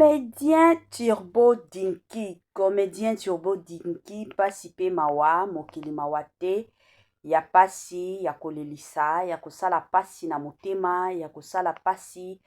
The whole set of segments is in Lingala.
Comedien Turbo Dinky, Comedien Turbo Dinky, pasi pe mawa, mokili mawa te, ya pasi, ya kolelisa, ya kosala pasi na motema, ya kosala pasi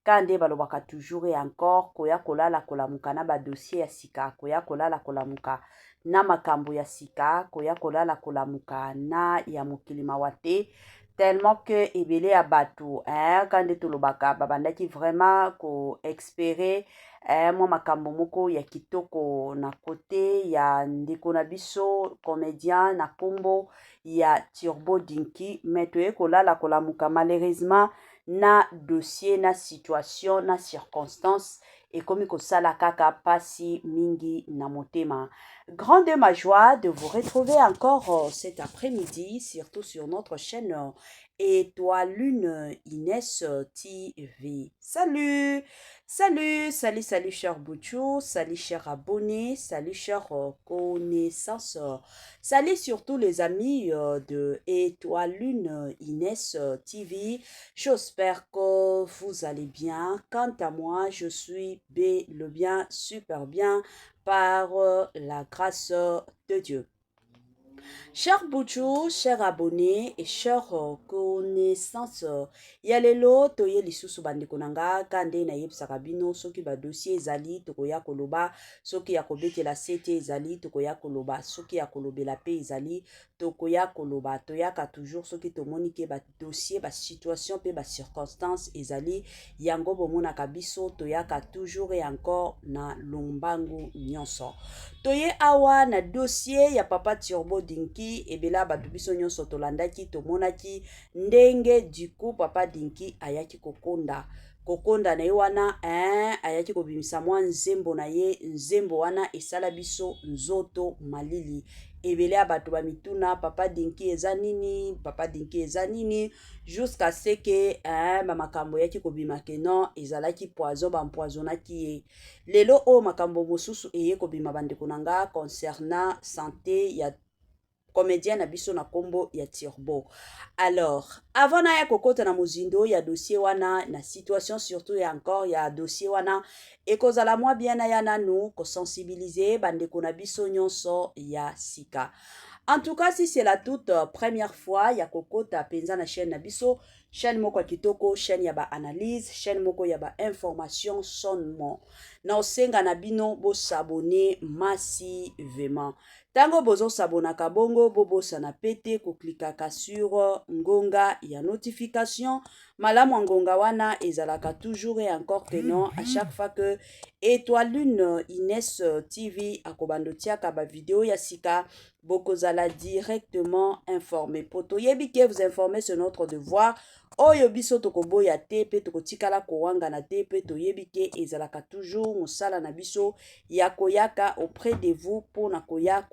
ka nde balobaka toujours et encore koya kolala kolamuka na ba dossier ya sika, koya kolala kolamuka na makambo ya sika, koya kolala kolamuka na ya mokili mawa te tellement que ebele ya bato hein, ka nde tolobaka babandaki vraiment ko espérer eh, mwa makambo moko ya kitoko na kote ya ndeko na biso comédien na nkombo ya Turbo Dinky, mais toye kolala kolamuka malheureusement na dossier na situation na circonstance ekomi kosala kaka pasi mingi na motema. Grande ma joie de vous retrouver encore cet après-midi, surtout sur notre chaîne Étoile Lune Inès TV. Salut, salut, salut, salut cher Bouchou, salut cher abonné, salut cher connaissance, salut surtout les amis de Étoile Lune Inès TV. J'espère que vous allez bien. Quant à moi, je suis le bien, super bien par la grâce de Dieu. Cher Bouchou, cher abonné et cher connaissance, ya lelo toye lisusu bandeko na nga ka nde nayebisaka bino soki badossier ezali tokoya koloba, soki ya kobetela sete ezali tokoya koloba, soki ya kolobela mpe ezali tokoya koloba. Toyaka toujours soki tomoni ke badossier, basituation mpe bacirconstance ezali yango bomonaka biso toyaka toujours et encore na lombangu nyonso. Toye awa na dossier ya papa Turbo Dinky. Ebele ya bato biso nyonso tolandaki, tomonaki ndenge du coup papa Dinky ayaki kokonda kokonda na ye wana hein, ayaki kobimisa mwa nzembo na ye. Nzembo wana esala biso nzoto malili. Ebele ya bato bamituna: "Papa Dinky eza nini? Papa Dinky eza nini?" Jusqu'à ce que hein, bamakambo eyaki kobima ke non, ezalaki poison, baempoisonnaki ye. Lelo oyo makambo mosusu eye kobima, bandeko na nga, concernant santé ya comédien na biso na nkombo ya Turbo. Alors, avant naya kokota na mozindo ya dossier wana, na situation surtout ya encore ya dossier wana, ekozala mwa bien naya nanu kosensibiliser bandeko na biso nyonso ya sika. En tout cas, si c'est la toute première fois ya kokota mpenza na chaîne na biso, chaîne moko ya kitoko, chaîne ya baanalyse, chaîne moko ya bainformation seulement, na osenga na bino bos'abonner massivement. Ntango bozos'abonnaka bongo, bobosana pe te koklikaka sur ngonga ya notification. Malamu ya ngonga wana ezalaka toujours et encore que non, à chaque fois que Étoile Lune Inès TV akobanda otiaka bavideo ya sika, bokozala directement informé, po toyebi ke vous informer, c'est notre devoir oyo biso tokoboya te mpe tokotikala kowangana te, mpe toyebi ke ezalaka toujours mosala na biso ya koyaka auprès de vous mpona koya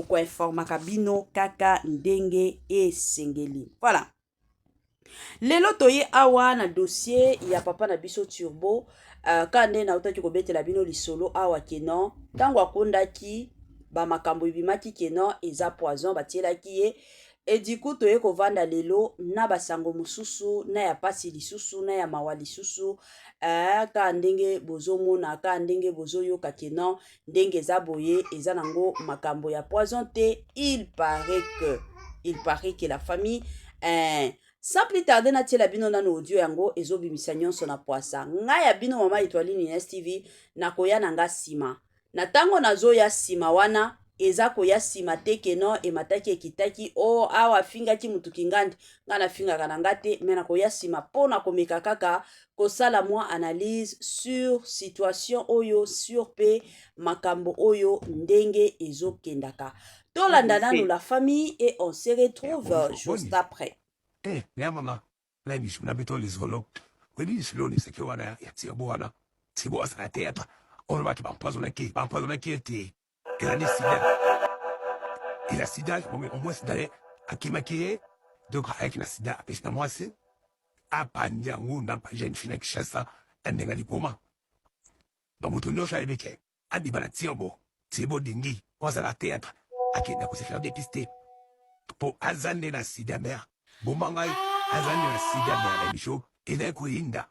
koinformaka bino kaka ndenge esengeli. Voilà, lelo toye awa na dossier ya papa na biso Turbo. Ka nde nautaki kobetela bino lisolo awa ke non, ntango akondaki, bamakambo ebimaki ke non, eza poison batielaki ye. Et du coup toye kovanda lelo na basango mosusu, na ya pasi lisusu, na ya mawa lisusu. Kaka ndenge bozomona, kaka ndenge bozoyoka ke non, ndenge eza boye, eza nango makambo ya poison te. Il paraît que la famille, sans plus tarder, natiela bino nano audio yango ezobimisa nyonso na poasa. Ngai ya bino mama Etoiline Ines TV, nakoya na nga nsima na ntango nazoya nsima wana, eza koya nsima te ke non, emataki ekitaki o awa afingaki mutu kingandi. Ngai nafingaka na nga te, me nakoya nsima mpo na komeka kaka kosala mwa analyse sur situation oyo, sur mpe makambo oyo ndenge ezokendaka. Tolanda nanu la famille et on se retrouve juste après. Eh, ya mama na biso na beto lisolo oyebi lisolo liseke wana ya Turbo wana. Turbo asala théâtre oyo bato baempoisonnaki ete ezali sida, eza sida. Au moins sida ye akimaki ye, donc ayaki na sida, apesi na mwasi, apandi yango na jeune fille na Kinshasa ya ndenge liboma. Donc moto nyonso ayebi ke abima na Turbo, Turbo Dingi po azala théâtre, akenda kose faire dépister mpo aza nde na sida. Mare boma ngai, aza nde na sida. Mare na biso ezali koyinda.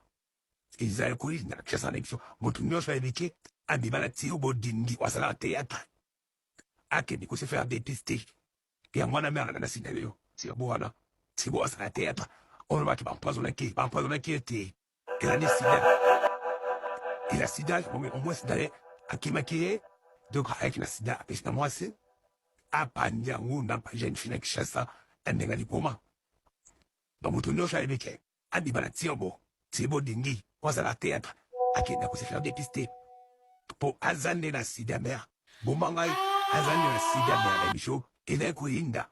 Ezali koyinda na Kinshasa na biso. Moto nyonso ayebi ke abima na Turbo Dingi asalaka théâtre, akende ko se faire dépister. Yango wana mère na signale yo Turbo wana, Turbo asala théâtre, olobaki baempoisonnaki, baempoisonnaki ye te, ezali sida. Eza sida, au moins sida ye akimaki ye, donc ayaki na sida, apesi na mwasi, apandi yango na jeune fille na Kinshasa ya ndenge liboma. Donc moto nyonso ayebi ke abima na Turbo, Turbo Dingi azala théâtre, akende ko se faire dépister po aza nde na sida. Mère boma ngai, aza nde na sida. Mère na biso, ezali koyinda,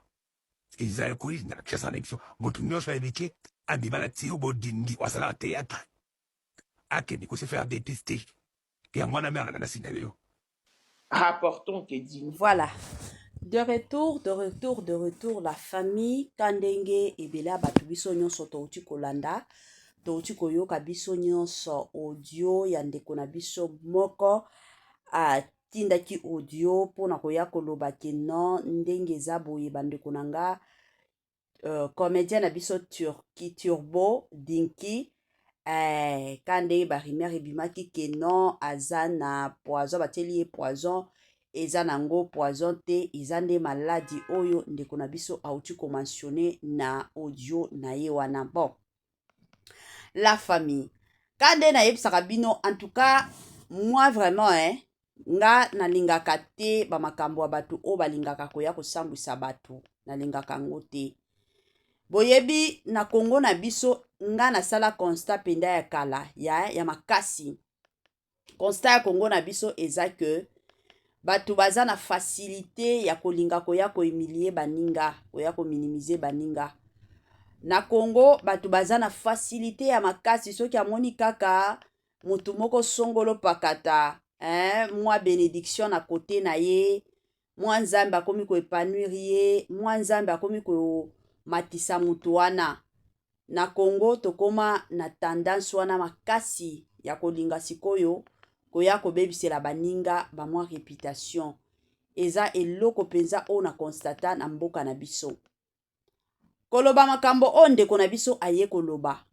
ezali koyinda na Kinshasa na biso. Moto nyonso ayebi ke abima na Turbo Dingi asalaka théâtre, akende ko se faire dépister. Yango wana mère na signale yo. Rapportons que Dingi Voilà. De retour, de retour, de retour, la famille. Ka ndenge ebele ya bato, biso nyonso touti kolanda, touti koyoka biso nyonso audio ya ndeko na biso moko atindaki audio mpona koya koloba ke non, ndenge eza boye, bandeko na nga, comédien na biso Turki Turbo Dinki, ka ndenge barumeur ebimaki ke non, aza na poison, batieli ye poison, eza nango poison te, eza nde maladi oyo ndeko na biso auti komentionner na audio na ye wana. Bon, la famille, ka nde nayebisaka bino, en tout cas moi vraiment, eh, nga nalingaka te bamakambo ya bato oyo balingaka koya kosambwisa bato, nalingaka yango te. Boyebi, na Kongo na biso, nga nasala constat mpenza ya kala ya makasi. Constat ya Kongo na biso eza ke bato baza na facilité ya kolinga koya kohumilier baninga, koya kominimiser baninga. Na Kongo bato baza na facilité ya makasi. Soki amoni kaka motu moko songolo pakata, eh, mwa bénédiction na kote na ye, mwa Nzambe akomi koépanouir ye, mwa Nzambe akomi komatisa motu wana, na Congo tokóma na tendance wana makasi ya kolinga sikoyo koya kobebisela baninga bamwa réputation. Eza eloko mpenza oyo na constater na mboka na biso. Koloba makambo oyo ndeko na biso aye koloba,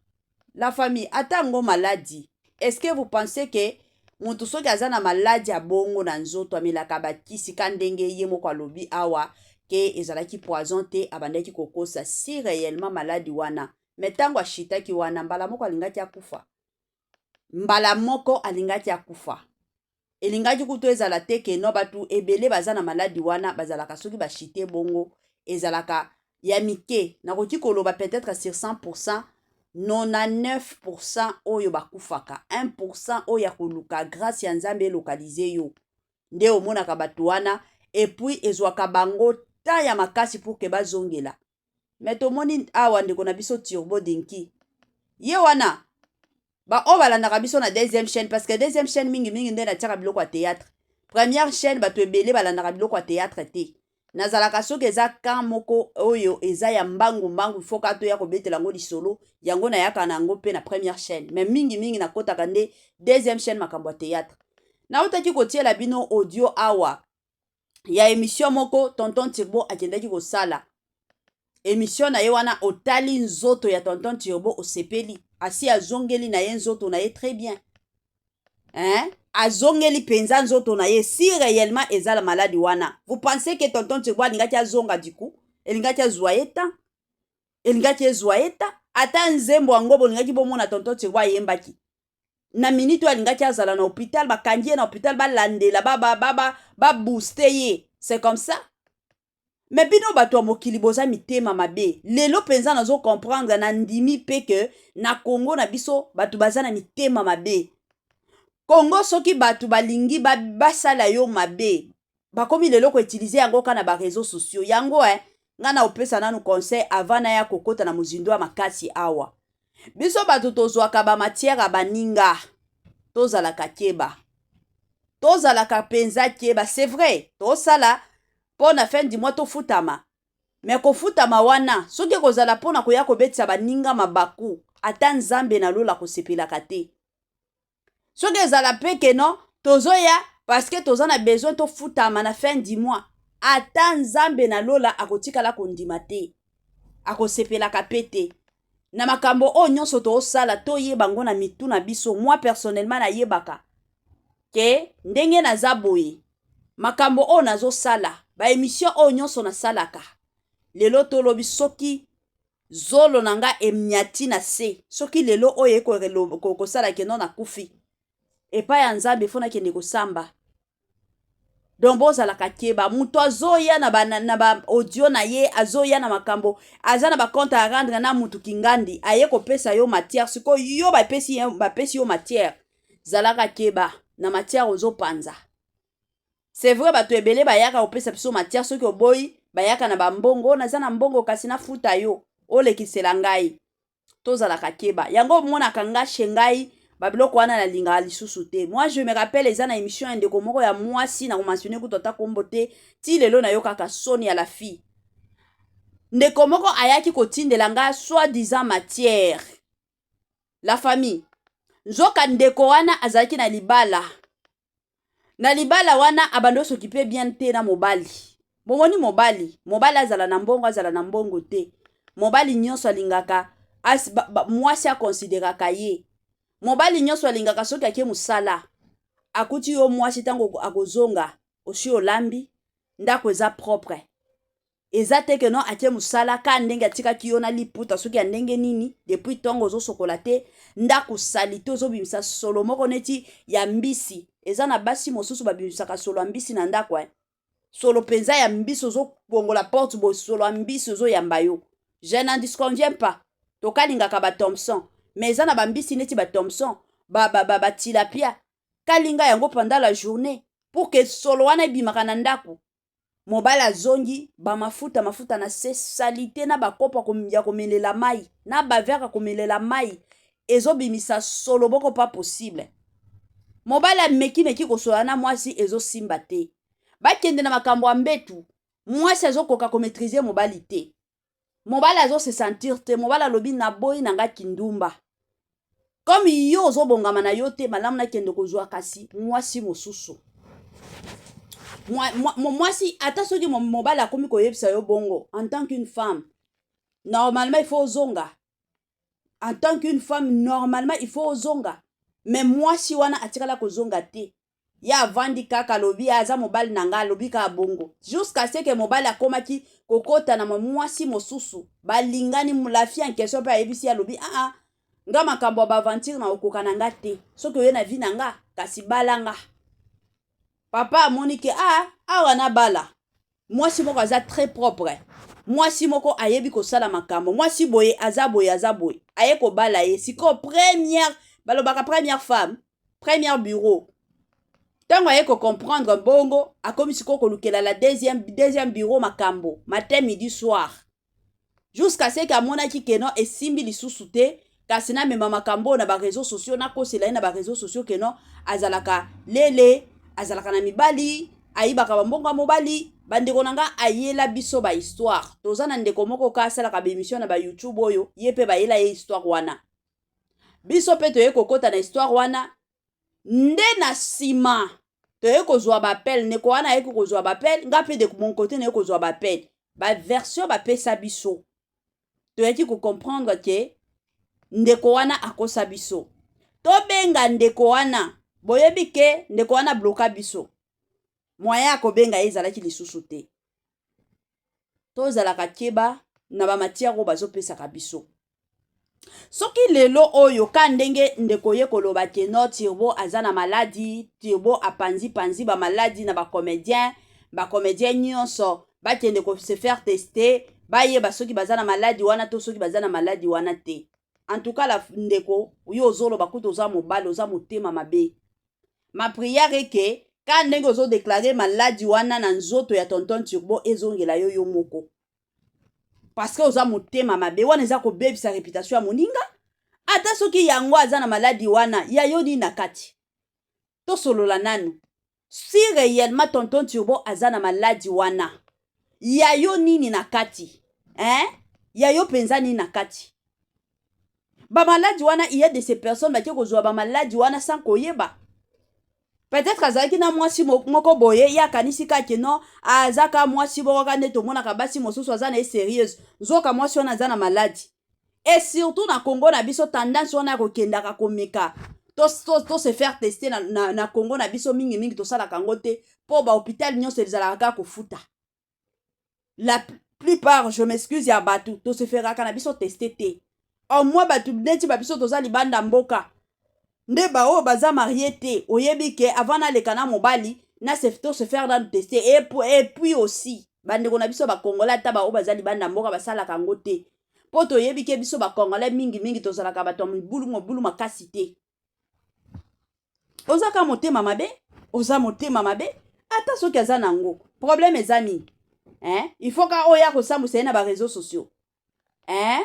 la famille, ata yango maladi, est-ce que vous pensez ke moto soki aza na maladi ya bongo na nzoto, amelaka bakisi, ka ndenge ye moko alobi awa ke ezalaki poison te, abandaki kokosa? Si réellement maladi wana, me ntango ashitaki wana, mbala moko alingaki akufa, mbala moko alingaki akufa. Elingaki kutu ezala te ke no, bato ebele baza na maladi wana bazalaka, soki bashite bongo, ezalaka ya mike. Nakoki koloba peut-être sur 100, 99 oyo bakufaka, 1 oyo ya koluka grâce ya Nzambe elocaliser yo nde omonaka bato wana. Et puis ezwaka bango temps ya makasi pour ke bazongela. Me tomoni awa ndeko na biso Turbo Dinki ye wana, baoyo balandaka biso na deuxième chaîne, parce que deuxième chaîne mingimingi nde natiaka biloko ya théâtre. Première chaîne, bato ebele balandaka biloko ya théâtre te. Nazalaka soki eza camp moko oyo eza ya mbangu mbangu, ifoka toya kobetela yango lisolo, yango nayaka na yango mpe na première chaîne. Mais mingimingi nakɔtaka nde deuxième chaîne, makambo ya théâtre. Nautaki kotiela bino audio awa ya émission moko tonton Turbo akendaki kosala émission na ye wana. Otali nzoto ya tonton Turbo, osepeli, asi azongeli na ye nzoto na ye très bien, hein? Azongeli mpenza nzoto na ye. Si réellement eza la maladi wana, vous pensez que tonton Turbo alingaki azonga? Du coup elingaki azwa ye temps, elingaki ezwa ye temps. Ata nzembo yango bolingaki bomona tonton Turbo ayembaki na minute oyo, alingaki azala na hôpital, bakangi ye na hôpital, balandela, babooster ba, ba, ba ye. C'est comme ça. Me bino bato ya mokili boza mitema mabe. Lelo mpenza nazocomprendre, na ndimi mpe ke na Kongo na biso bato baza na mitema mabe. Kongo, soki bato balingi basala ba yo mabe, bakomi lelo koutiliser yango kaka na baréseaux sociaux yango. Ngai na opesa nanu conseil avant naya kokɔta na mozindo ya makasi awa. Biso bato tozwaka bamatière ya baninga, tozalaka keba, tozalaka mpenza keba. C'est vrai, tosala mpo na fin du mois tofutama, me kofutama wana, soki ekozala mpo na koya kobetisa baninga mabaku, ata Nzambe na lola kosepelaka te. Soki ezala mpe ke non, tozoya parce que toza na besoin tofutama na fin du mois, ata Nzambe na lola akotikala kondima te, akosepelaka mpe te. Na makambo oyo nyonso toosala, toyeba yango na mitu na biso. Moi personnellement, nayebaka ke ndenge naza boye, makambo oyo nazosala, baémission oyo nyonso nasalaka lelo, tolobi soki zolo na nga emiati na se, soki lelo oyo ekosala que non, nakufi epai ya Nzambe, faut nakende kosamba. Donc bozalaka keba. Moto azoya na ba audio na ye, azoya na makambo, aza na bacompte à rendre na mutu kingandi, aye kopesa yo matière. Sikoyo yo bapesi yo matière, zalaka keba na matière ozopanza. C'est vrai, bato ebele bayaka kopesa biso matière. Soki oboyi, bayaka na bambongo: "Naza na mbongo, kasi nafuta yo olekisela ngai." Tozalaka keba. Yango omonaka nga chez ngai, babiloko wana nalingaka lisusu te. Moi, je me rappelle, eza na émission ya ndeko moko ya mwasi, na komentionner kutu ata kombo te, ti lelo nayokaka soni ya la fille. Ndeko moko ayaki kotindela nga soi-disant matière, la famille. Nzoka ndeko wana azalaki na libala. Na libala wana, abandi os'occuper bien te na mobali. Bomoni, mobali azala na mbongo, azala na mbongo te, mobali nyonso alingaka mwasi akonsideraka ye. Mobali nyonso alingaka soki ake mosala, akuti yo mwasi, ntango akozonga, osi olambi, ndako eza propre. Eza te que non, atie mosala ka ndenge atikaki yo na liputa soki ya ndenge nini, depuis ntongo ozosokola te, ndako sali te, ozobimisa solo moko neti ya mbisi. Eza na basi mosusu babimisaka solo ya mbisi na ndako, eh. Solo mpenza ya mbisi, ozokongola porte boye, solo ya mbisi ozoyamba yo. Je n'en disconviens pas, tokalingaka bathomson, mais eza na bambisi neti bathomson, batilapia ba, ba, kalinga yango pendant la journée pour que solo wana ebimaka na ndako. Mobali azongi, bamafuta mafuta na se, saleté, na bakopo ya komelela mai, na baverre ya komelela mai, ezobimisa solo moko pas possible. Mobali amekimeki kosola na mwasi, ezosimba te. Bakende na makambo ya mbetu, mwasi azokoka komaîtriser mobali te, mobali azose sentir te. Mobali alobi: "Naboyi na nga kindumba, comme yo ozobongama na yo te, malamu nakende kozwa kasi mwasi mosusu." Mwasi, ata soki mobali akomi koyebisa yo bongo, en tant qu'une femme, normalement il faut ozonga. En tant qu'une femme, normalement il faut ozonga. Mais mwasi wana atikala kozonga te. Ye avandi kaka, alobi aza mobali na nga, alobi kaka bongo, jusqu'à ce que mobali akomaki kokota na mwasi mosusu, balingani. La fille en question mpe ayebisi, alobi: "Aa, nga makambo ya baaventure na okoka na nga te. Soki oye na vie na nga, kasi bala nga." Papa amoni que a awa na bala mwasi moko aza très propre, mwasi moko ayebi kosala makambo, mwasi boye aza boye, aza boye, aye kobala ye. Sikoyo première, balobaka première femme, première bureau. Ntango aye kocomprendre bongo, akomi sikoyo kolukela la deuxième bureau makambo matin, midi, soir, jusqu'à ce que amonaki que non, esimbi lisusu te, kasi namema makambo oyo na baréseaux sociaux, nakosela ye na baréseaux sociaux que non, azalaka lele, azalaka na mibali, ayibaka bambongo ya mobali. Bandeko na nga, ayela biso bahistoire. Toza na ndeko moko ka asalaka baémission na baYouTube oyo, ye mpe bayela ye histoire wana. Biso mpe toye kokɔta na histoire wana nde na nsima toye kozwa baappel. Ndeko wana ayeki kozwa baappel, nga mpe de mon côté naye kozwa baappel, baversion bapesa biso. Toyaki kocomprendre que ndeko wana akosa biso. Tobenga ndeko wana, boyebi que ndeko wana bloqua biso, moyen ya kobenga ye ezalaki lisusu te. Tozalaka keba na bamatière oyo bazopesaka biso. Soki lelo oyo ka ndenge ndeko ye koloba que non, Turbo aza na maladi, Turbo apanzi-panzi bamaladi na bacomédien, bacomédien nyonso bakende kose faire tester, bayeba soki baza na maladi wana to soki baza na maladi wana te. En tout cas, la ndeko yo ozoloba kuta, oza mobali, oza motema mabe. Ma prière est que ka ndenge ozodéclarer maladi wana na nzoto ya tonton Turbo, ezongela yo yo moko, parce que oza motema mabe. Wana eza kobebisa réputation ya moninga. Ata soki yango aza na maladi wana, ya yo nini na kati? Tosolola nanu. Si réellement tonton Turbo aza na maladi wana, ya yo nini na kati, hein? Ya yo mpenza nini na kati? Bamaladi wana, il y a de ces personnes bake kozwa bamaladi wana sans koyeba. Peut-être azalaki na mwasi moko boye, ye akanisi kaka non, aza ka mwasi moko ka nde tomonaka basi mosusu, aza na ye sérieuse, nzoka mwasi wana aza na maladi. Et surtout na Congo na biso, tendance wana ya kokendaka komeka to, to, to se faire tester na Congo na biso, mingimingi tosalaka yango te, mpo bahôpital nyonso ezalaka kaka kofuta. La plupart, je m'excuse, ya bato toseferaka na biso tester te. Au moins bato neti babiso toza libanda mboka nde baoyo baza marié te, oyebi ke avant naleka na mobali na se, to se faire nanu tester. Et puis aussi bandeko na biso bacongolais, ata baoyo baza libanda mboka, basalaka yango te, mpo toyebi ke biso bacongolais mingimingi tozalaka bato ya mibulu mobulu makasi te. Oza kaka motema mabe, oza motema mabe. Ata soki aza nango, problème eza nini, hein? Il faut ka oya kosambwisa ye na baréseaux sociaux, hein?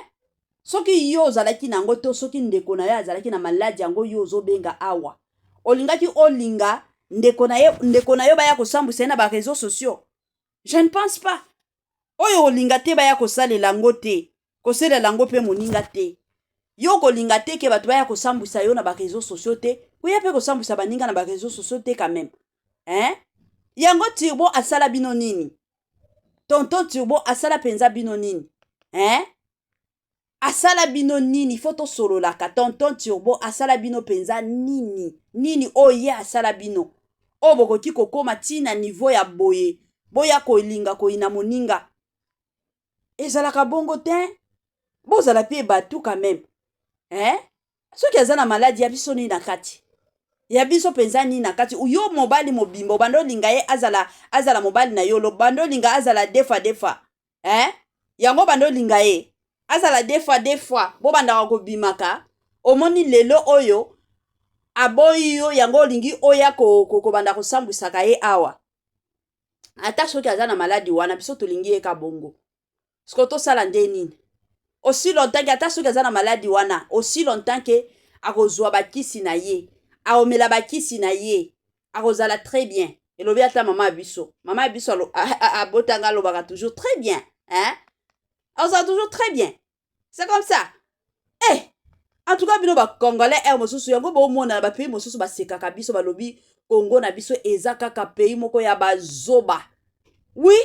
Soki yo ozalaki nango to soki ndeko na yo azalaki na maladi yango, yo ozobenga awa, olingaki olinga ndeko na ye, ndeko na yo baya kosambwisa ye na baréseaux sociaux? Je ne pense pas. Oyo olinga te baya kosalela yango te, kosalela yango mpe moninga te. Yo kolinga te ke bato baya kosambwisa yo na baréseaux sociaux te, koya mpe kosambwisa baninga na baréseaux sociaux te quand même, hein? Yango Turbo asala bino nini? Tonton Turbo asala mpenza bino nini, hein? Asala bino nini? Faut tosololaka. Tonton Turbo asala bino mpenza nini? Nini oyo ye asala bino oyo bokoki kokóma ntina niveau ya boye, boya kolinga koyina moninga? Ezalaka bongo te. Bozala mpe bato quand même, eh? Soki aza na maladi, ya biso nini na kati? Ya biso mpenza nini na kati? Yo mobali mobimba, obanda olinga ye azala mobali na yo, banda olinga azala defa defa, eh? Yango banda olinga ye azala deux fois deux fois, bobandaka kobimaka. Omoni lelo oyo aboyi yo, yango olingi oya kobanda kosambwisaka ye awa. Ata soki aza na maladi wana, biso tolingi ye ka bongo. Siko tosala nde nini? Aussi longtemps ke, ata soki aza na maladi wana, aussi longtemps ke akozwa bakisi na ye, akomela bakisi na ye, akozala très bien. Elobi ata mama ya biso, mama ya biso abotanga, alobaka toujours très bien, hein? Akozala toujours très bien, c'est comme ça. Eh, en tout cas bino bacongolais, aire mosusu yango bomona na bapays mosusu basekaka biso, balobi Kongo na biso eza kaka pays moko ya bazoba. Oui,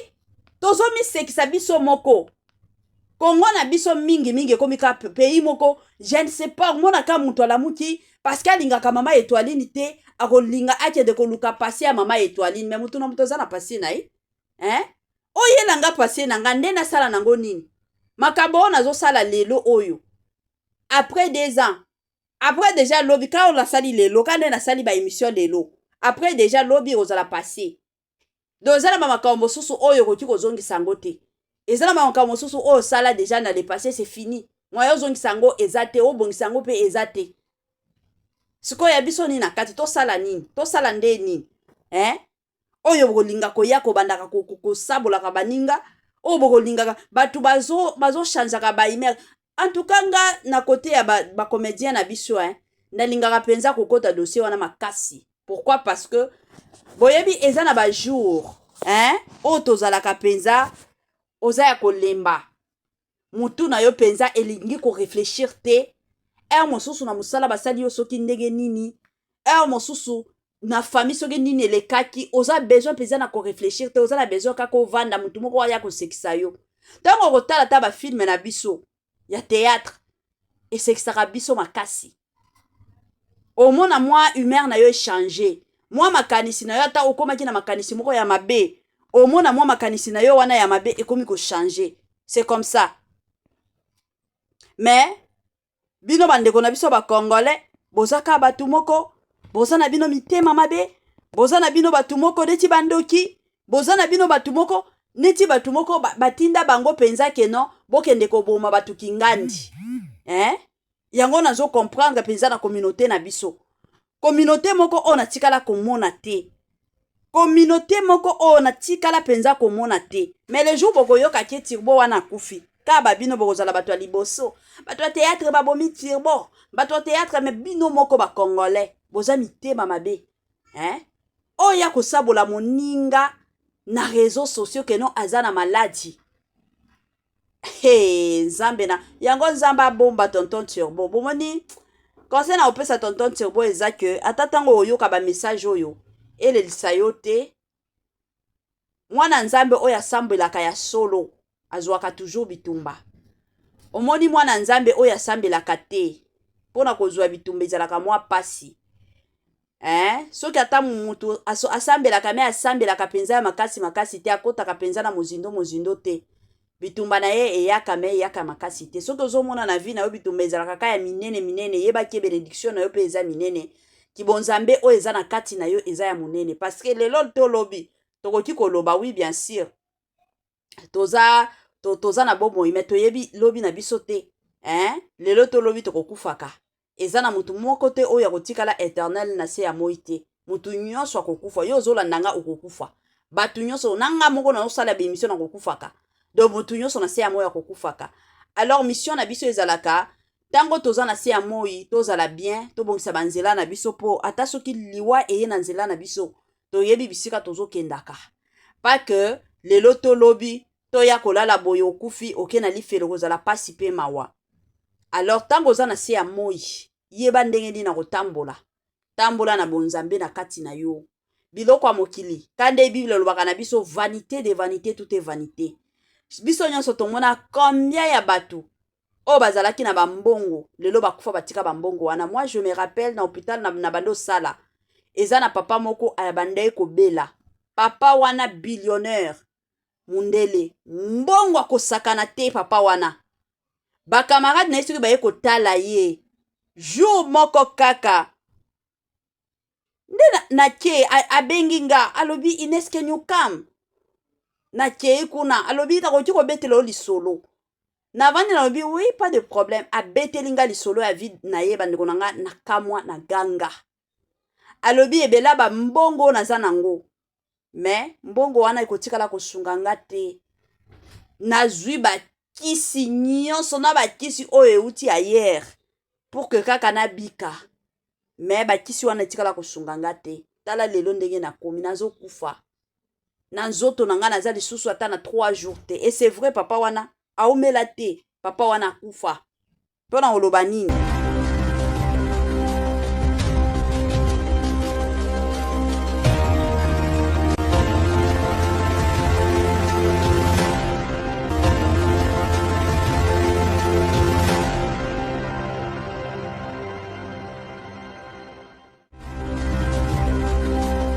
tozomisekisa biso moko. Kongo na biso mingimingi ekomi kaka pays moko, je ne sais pas. Omonaka moto alamuki parce que alingaka mama Etoiline te, akolinga akende koluka passé ya mama Etoiline. Mais motu na moto aza na passé na ye, hein? Oyelanga passé na nga nde nasala nango nini? Makambo oyo nazosala lelo oyo, après 2 ans, après déjà lobi, ka oyo nasali lelo, ka nde nasali baémission lelo, après déjà lobi ekozala passé. Donc eza na bamakambo mosusu oyo okoki kozongisa yango te. Eza na bamakambo mosusu oyo osala déjà na le passé, c'est fini. Moya ozongisa yango eza te, obongisa yango mpe eza te. Sikoyo ya biso nini na kati? Tosala nini? Tosala nde nini, eh? Oyo bokolinga koya kobandaka kosabolaka baninga, oyo bokolingaka bato bazochangeaka bahumeur. En tout cas nga na kote ya bacomédien ba na biso, hein, nalingaka mpenza kokɔta dossier wana makasi. Pourquoi? Parce que boyebi eza na bajour, hein, oyo tozalaka mpenza oza ya kolemba, mutu na yo mpenza elingi koréfléchir te. Heure mosusu na mosala basali yo soki ndenge nini, heure mosusu na famille soki nini elekaki, oza besoin mpenza na koréfléchir te, oza na besoin kaka ovanda, motu moko aya kosekisa yo. Ntango okotala ta bafilm na biso ya théâtre, esekisaka biso makasi. Omona mwa humeur na yo echange, mwa makanisi na yo, ata okomaki na makanisi moko ya mabe, omona mwa makanisi na yo wana ya mabe ekomi kochange. C'est comme ça. Mais bino bandeko na biso bacongolais, boza kaka bato moko, boza na bino mitema mabe, boza na bino bato moko neti bandoki, boza na bino bato moko neti bato moko batinda bango mpenza keno bokende koboma bato kingandi, eh? Yango nazocomprendre mpenza na communauté na biso, communauté moko oyo natikala komona te, communauté moko oyo natikala mpenza komona te. Mais le jour bokoyoka ke Turbo wana akufi, kaka babino bokozala bato ya liboso: bato ya théâtre babomi Turbo, bato ya théâtre. Mais bino moko bacongolais boza mitema mabe, hein? Oyo ya kosabola moninga na réseaux sociaux keno aza na maladi. He, Nzambe na yango, Nzambe abomba tonton Turbo. Bomoni, conseil na kopesa tonton Turbo eza ke ata ntango oyoka bamessage oyo, elelisa yo te. Mwana Nzambe oyo asambelaka ya solo azwaka toujours bitumba. Omoni mwana Nzambe oyo asambelaka te, mpo na kozwa bitumba ezalaka mwa pasi. Eh, soki ata mutu asambelaka me asambelaka mpenza ya makasi makasi te, akotaka mpenza na mozindo mozindo te, bitumba na ye eyaka me eyaka makasi te. Soki ozomona na vie na yo bitumba ezalaka kaka ya minene minene, yebaki benediction na yo mpe eza minene, kibonzambe oyo eza na kati na yo eza ya monene. Parce que lelo to lobi tokoki koloba oui, bien sûr toza toza na bomoi, me toyebi lobi na biso te, hein? Lelo to lobi tokokufaka. Eza na motu moko te oyo akotikala éternel na se ya moi te. Motu nyonso akokufa. Yo ozolanda nga, okokufa. Bato nyonso, na nga moko nazosala baémission, nakokufaka. Donc motu nyonso na se ya moi akokufaka. Alors mission na biso ezalaka, ntango toza na se ya moi, tozala bien, tobongisa banzela na biso, mpo ata soki liwa eye na nzela na biso, toyebi bisika tozokendaka. Pas que lelo tolobi toya kolala boye, okufi, oke na lifelo, kozala pasi mpe mawa. Alors ntango oza na se ya moi, yeba ndenge nini na kotambola. Tambola na bonzambe na kati na yo. Biloko ya mokili ka nde Bible elobaka na biso: "Vanité de vanité, tout est vanité." Biso nyonso tomona combien ya bato oyo bazalaki na bambongo, lelo bakufa, batika bambongo wana. Moi, je me rappelle, na hôpital na bando osala, eza na papa moko abandaki kobela. Papa wana billionnaire, mundele, mbongo akosakana te. Papa wana, bacamarade na ye soki baye kotala ye jour moko kaka nde nake, abengi nga, alobi: "Ines, can you come?" Nakei kuna, alobi: "Nakoki kobetela yo lisolo?" Navandi, nalobi: "Oui, pas de problème." Abeteli nga lisolo ya vie na ye. Bandeko na nga, nakamwa na ganga. Alobi: "Ebela bambongo naza nango, me mbongo wana ekotikala kosunga nga te. Nazwi bakisi nyonso na bakisi oyo euti ailleurs pour que kaka nabika, me bakisi wana etikala kosunga nga te. Tala lelo ndenge nakomi, nazokufa na nzoto na ngai, naza lisusu ata na 3 jours te." Et c'est vrai, papa wana aumela te, papa wana akufa. Mpo na koloba nini?